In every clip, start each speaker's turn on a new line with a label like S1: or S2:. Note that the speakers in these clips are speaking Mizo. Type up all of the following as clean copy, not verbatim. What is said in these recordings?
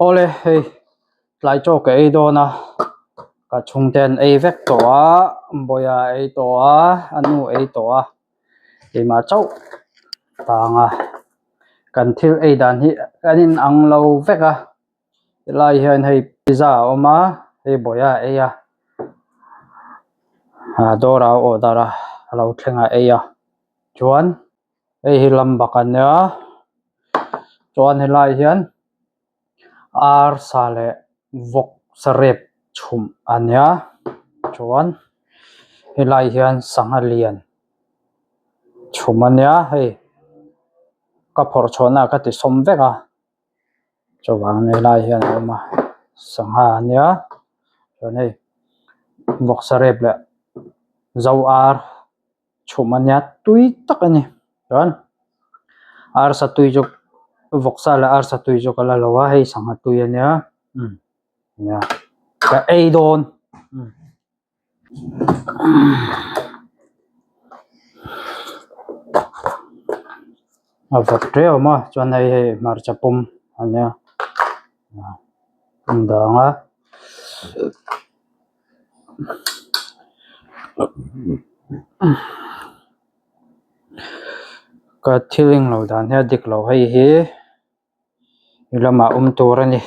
S1: Awle hei tlai chaw ka ei dawn a ka chhungte an ei vek tawh a Bawia a ei tawh a a nu a ei tawh a keimah chauh tang a kan thil ei dan hi kan in ang lo vek a helai hian hei pizza a awm a hei Bawia a ei a ah dawr ah a order a a lo thleng a ei a chuan. Hei hi lambak a nia chuan helai hian arsa leh vawk sarep chhumh a nia chuan helai hian sangha lian chhumh a nia hei ka phawrh chhuahna ah ka ti sawm vek a chuvang helai hian a awm a sangha a nia chuan hei vawk sarep leh zo ar. Chhum a nia tui tak a ni chuan arsa tui chu vawksa leh arsa tui chu ka la lo a hei sangha tui a nia umm nia ka ei dawn umm. A vawt riau a chuan hei hei hmarcha pum a nia an dang a. Ka thil englo dan hi a dik lo hei hi i lamah awm tur a ni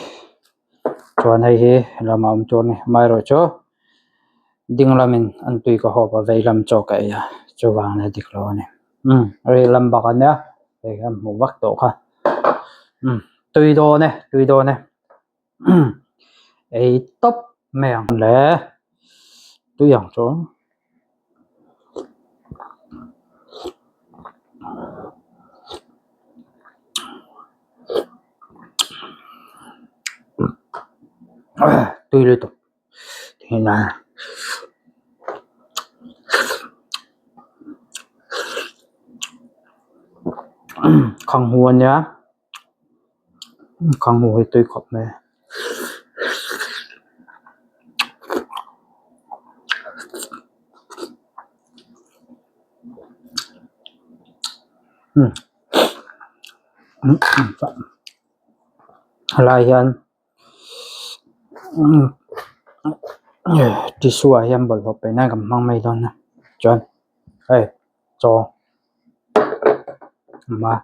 S1: chuan hei hi i lamah awm tur a ni amaherawhchu ding lamin an tui ka hawp a vei lam chaw ka ei a chuvang a dik lo a ni umm rei lam bak a nia hei hian hmuh vak tawh kha umm tui dawn e tui dawn e. Ei tawp mai ang le tui ang chu tui lutuk khanghu a nia. Khanghu hi tui khawp mai a. Helai hian tissue ah hian bawlhhlawh paih nan kan hmang mai dawn a chuan hei chaw. Awm a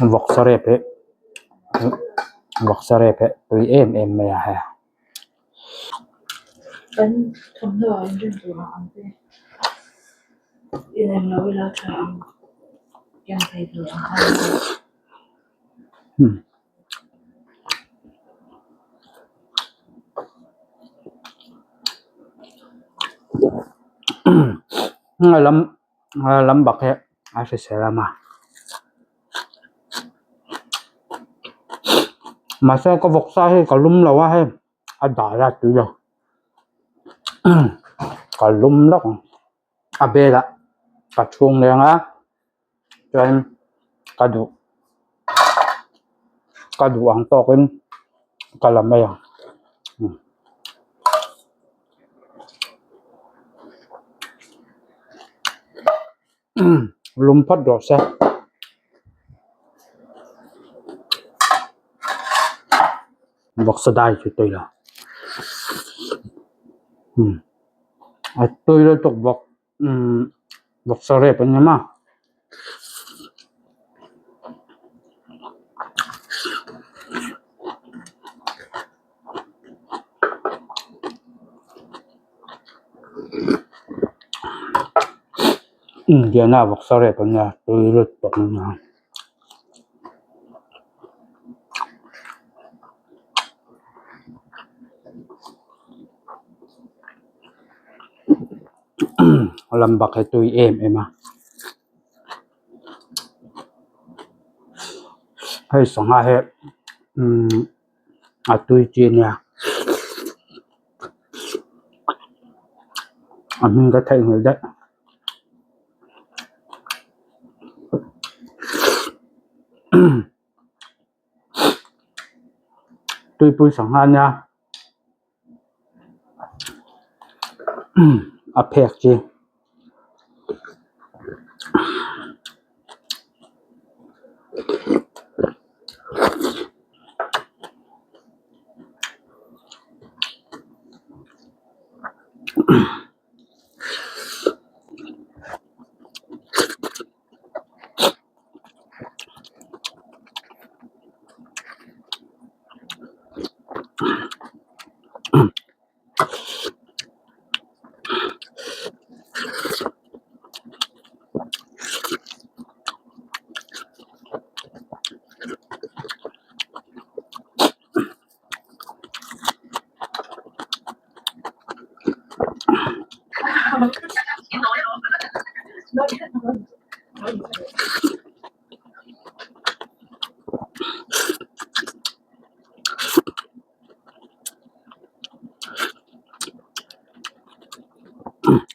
S1: Vawksa rep hi vawksa rep hi tui em em mai a hei.
S2: Kan thawmhnaw ah inrin tur a ang te ineng lo ila tha ang kiang thei tur ang kha ani.
S1: Lam lam bak hi a hrisel a ma mahse ka vawksa hi ka lum lo a hei a dai a tui lo ka lum lawk ang a belah ka chhung leng a chuan ka duh ka duh ang tawkin ka la mai ang. Lum phawt rawh se. Vawksa dai chu tui lo. A tui lutuk bawk. Vawksa rep an ni maw. Indiana vawksa rep an nia tui lutuk an nia. Lam bak hi tui em em a hei sangha hi umm. A tui chi a nia a hming ka theihnghilh daih. Tuipui sangha a nia a phek chi.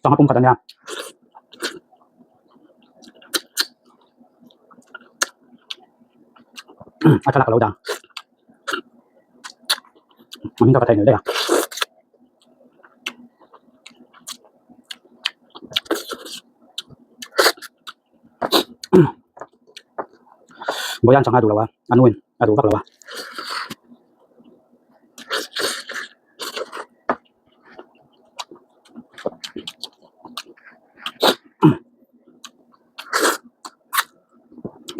S1: Sangha pum khat a nia. A thlalak a lo dang. A hming ka theihnghilh daih a. Bawian sangha duh lo a, a nuin a duh vak lo a.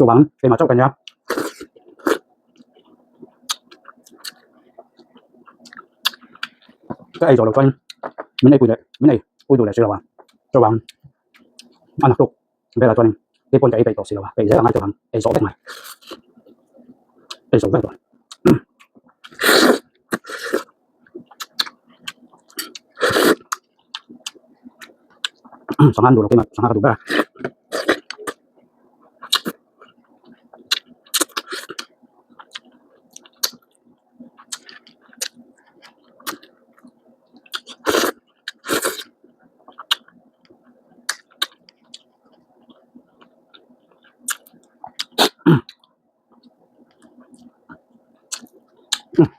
S1: Chuvang keimah chauh ka nia. Ka ei zawh loh chuan min ei pui leh min ei pui duh leh si lo a chuvang a naktuk velah chuan kei pawn ka ei peih tawh si lo a peih zel a ngai tawh ang ei zawh vek mai ei zawh vek tawh. Sangha an duh lo keimah sangha ka duh ber a.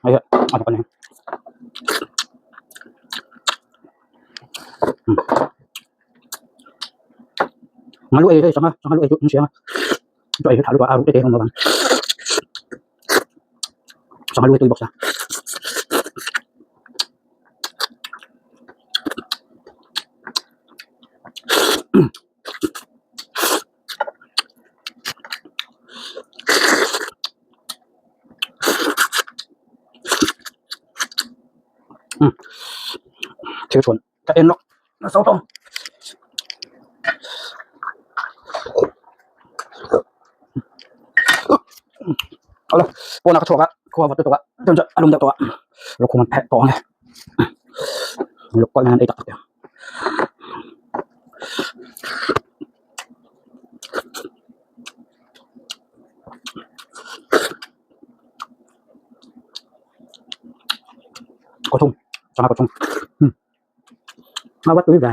S1: Hei a bawk a ni ngalu ei hei sangha sangha lu ei chu an siam a chaw ei hi tha lutuk a a ruk te te a awm lo vang sangha lu hi tui bawk sia. Thil chhuan ka en lawk nasa tawng awle pawnah ka chhuak a khua vawt lutuk a chuan chuan a lum deuh tawh a lukhum an phelh tawh ang e luk pawh hian an ei tak tak teh ang. Kawthung sangha kawthung a va tui ve.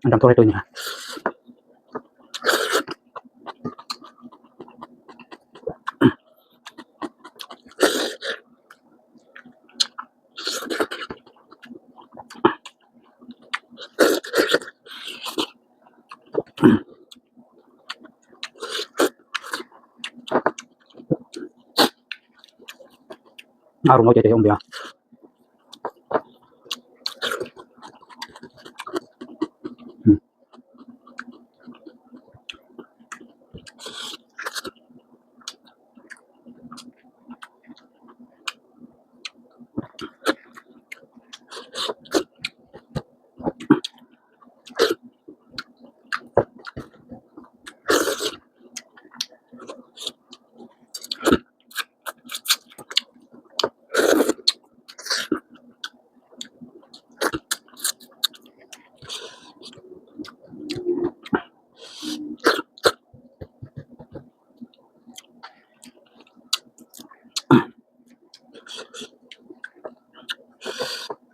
S1: An dang tawh tui nia. A rawn ngawi teh teh hi a awm ve a.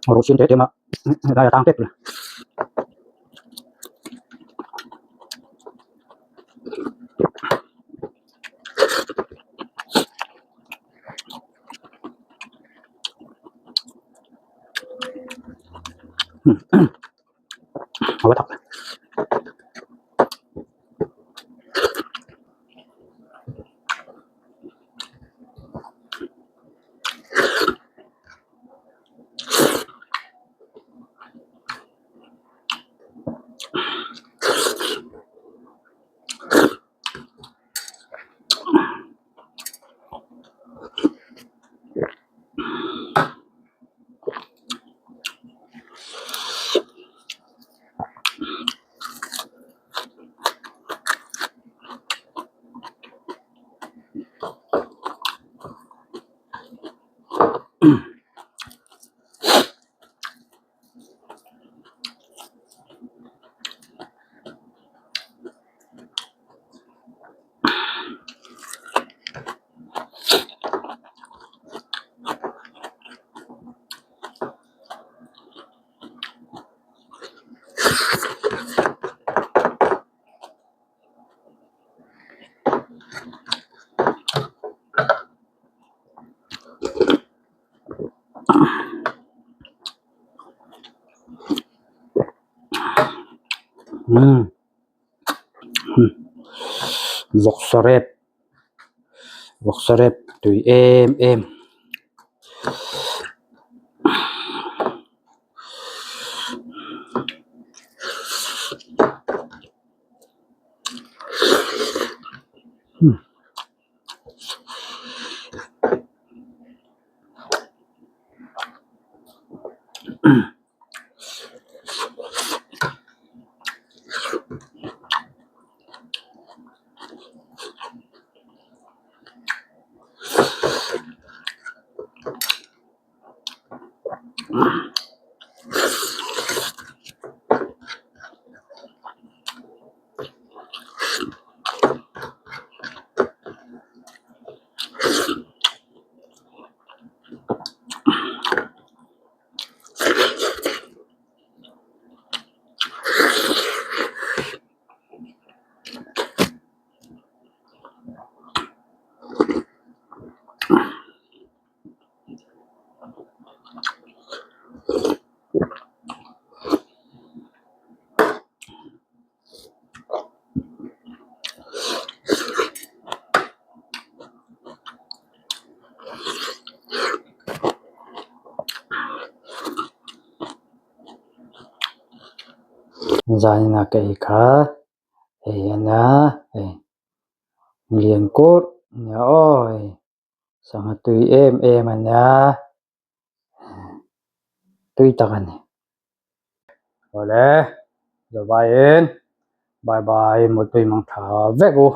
S1: Ruh sin te te awm a helai a tang tep a va thak. Vawksa rep vawksa rep tui em em. Zanin a ka ei kha hei a nia hei lian kur a nia aw hei sangha tui em em a nia tui tak a ni. Awle zavaiin bye bye mutui mang tha vek u.